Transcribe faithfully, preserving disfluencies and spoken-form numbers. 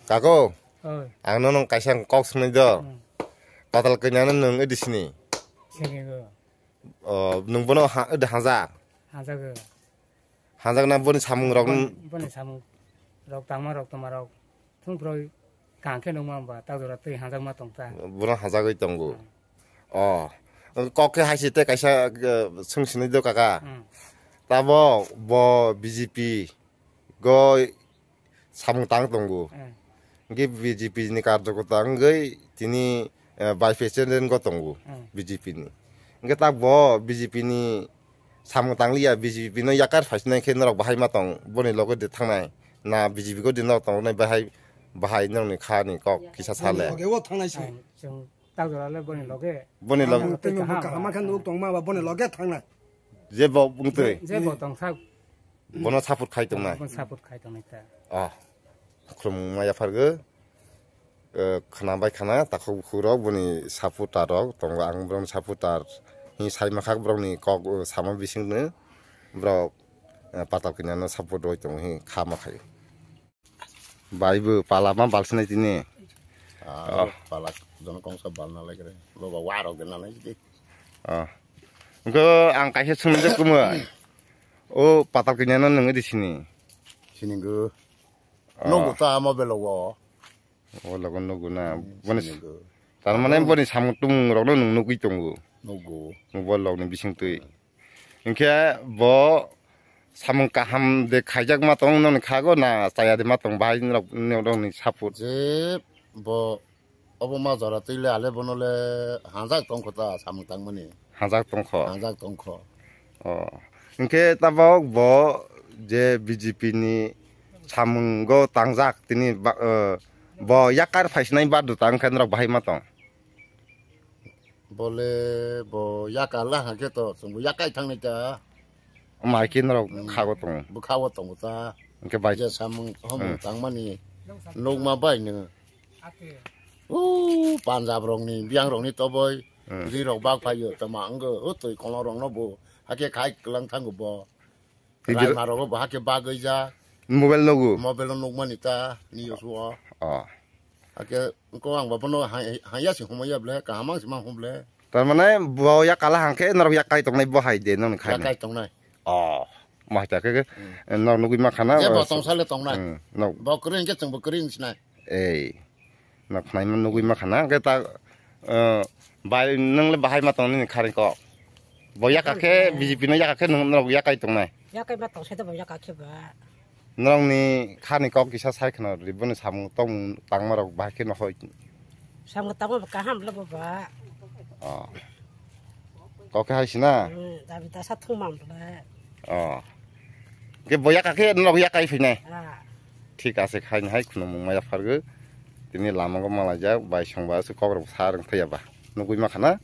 Kako, ang no nung kaisa kok swngnai do. Hmm. Patal kanya no nung edi sini. Sini go. O, nung bono ha-, edi haja. Haja go. Haja na boni samung rok. Bon-, boni samung rok tangma rok tongma rok. Thung phroi kang khe nungma ba ta jora twi hajakma tong ta. Bono hajagwi tongo. Hmm. O, kok khe hai si te kaisa, eh, swng sini do kaka. Hmm. Tabo bo B J P go samung tang tongo. Hmm. Hingke B J P ni karjokota wngwi tini, eh, vice president go tongo Hmm. B J P ni. Hingke ta bo B J P ni samung tangliya, B J P no yakar phaisinai khe norok bahai ma tong, boni loge de thangnai. Na B J P go de norok tongnai bahai, bahai norokni kha ni kok kisa sale. Loge wo thangnai se. Ang chwng tak jora le boni loge. Boni loge. Ang twi kaham kaham khe nuk tongma ba boni loge thangnai. Je bo bung twi. Je, je bo tong thak. Bono support khai tongnai. Bono support khai tongnai ta. Ah. Khulum maya phargo. Eh, khana bai khana, takhuk bukhuk rok, boni supporter rok tongo, ang borokni supporter hing sai makhak, borokni kok, eh, sama bising no, borok, eh, patal kanya no support roi tongo hing kha ma khai. Bai bo pala ma bal sinai tini. Ah, oh. Pala jono kongsa bal na lai kre. Bo ba wa rok de na lai di. Ah. Engko ang kaisa sungni de kumo. O patal kanya no nung edi sini. Sini go. Oh. Nogo ta mobile wo. O logo nugo na. Hmm, boni sini go. Tar mane boni samung tumung rok no nung nugwi tongo. Nugo. Mobile rok ni bising twi. Hingkhe bo samung kaham de khaijak ma tong noni khago na chaya de ma tong bahai norok ni support. Je bo obo ma jora twi le ale bono le hanjak tongkho ta samung tangmani. Hanjak tongkho. Hanjak tongkho. O. Hingkhe tabok bo je B J P ni samung go tangjak tini ba-, eh, bo yakar phaisinai badu ta wngkhe norok bahai ma tong. Bole bo yakar la hangkhe to, chwngbo yakai thangnai ta. Mai khe norok khago tongo. Bwkha o tongo ta. Hingkhe bai. Je samung homung tangmani nukma bai nung. O Punjab rokni, biyang rokni toboi. Hmm. Ri rok bak phaio, tama wngkhe, o twi kolong rokno bo. Hakhe khai kwlang thango bo. Raima rogo bo hakhe bagwi ja. Mobile nugo? Mobile o nukmani ta, ni usugo. Oh. Hakhe ko ang bo bono hai, hai ya si humai ya ble, kaham ang si mang hum ble. Tar mane bo yakala hangkhe norok yakai tongnai bo hai de noni khai. Yakai tongnai. Oh. Mahta khe, hmm, norok nugwi ma khana. Je bo tongsa le tongnai. Hmm, nok. Bo kwrwi hingkhe chwng bo kwrwi hing sinai. Ei. Nok khnaima nugwi ma khana. Hingkhe ta, eh, bai nung le bahai ma tong nini khani kok. Bo yaka khe, hmm, B J P no yaka khe nung, norok yakai tongnai. Yakai ma tong se to bo yaka khe ba. Norokni khani kok kisa sai khna ri, boni samung tongmung tangma rok bahai khe no hoi. Samung tangma bo kaham le bo ba. Oh. Kok khe hai sina? Hmm, dabi dasa thung mang le. Oh. Khe bo yaka khe norok yakai phinai. Ah. Thik ase khaini hai khunumung maya phargo. Tini lama go malaijak, bai songba se kok rok sa rwng thaiya ba. Nugwi ma khana.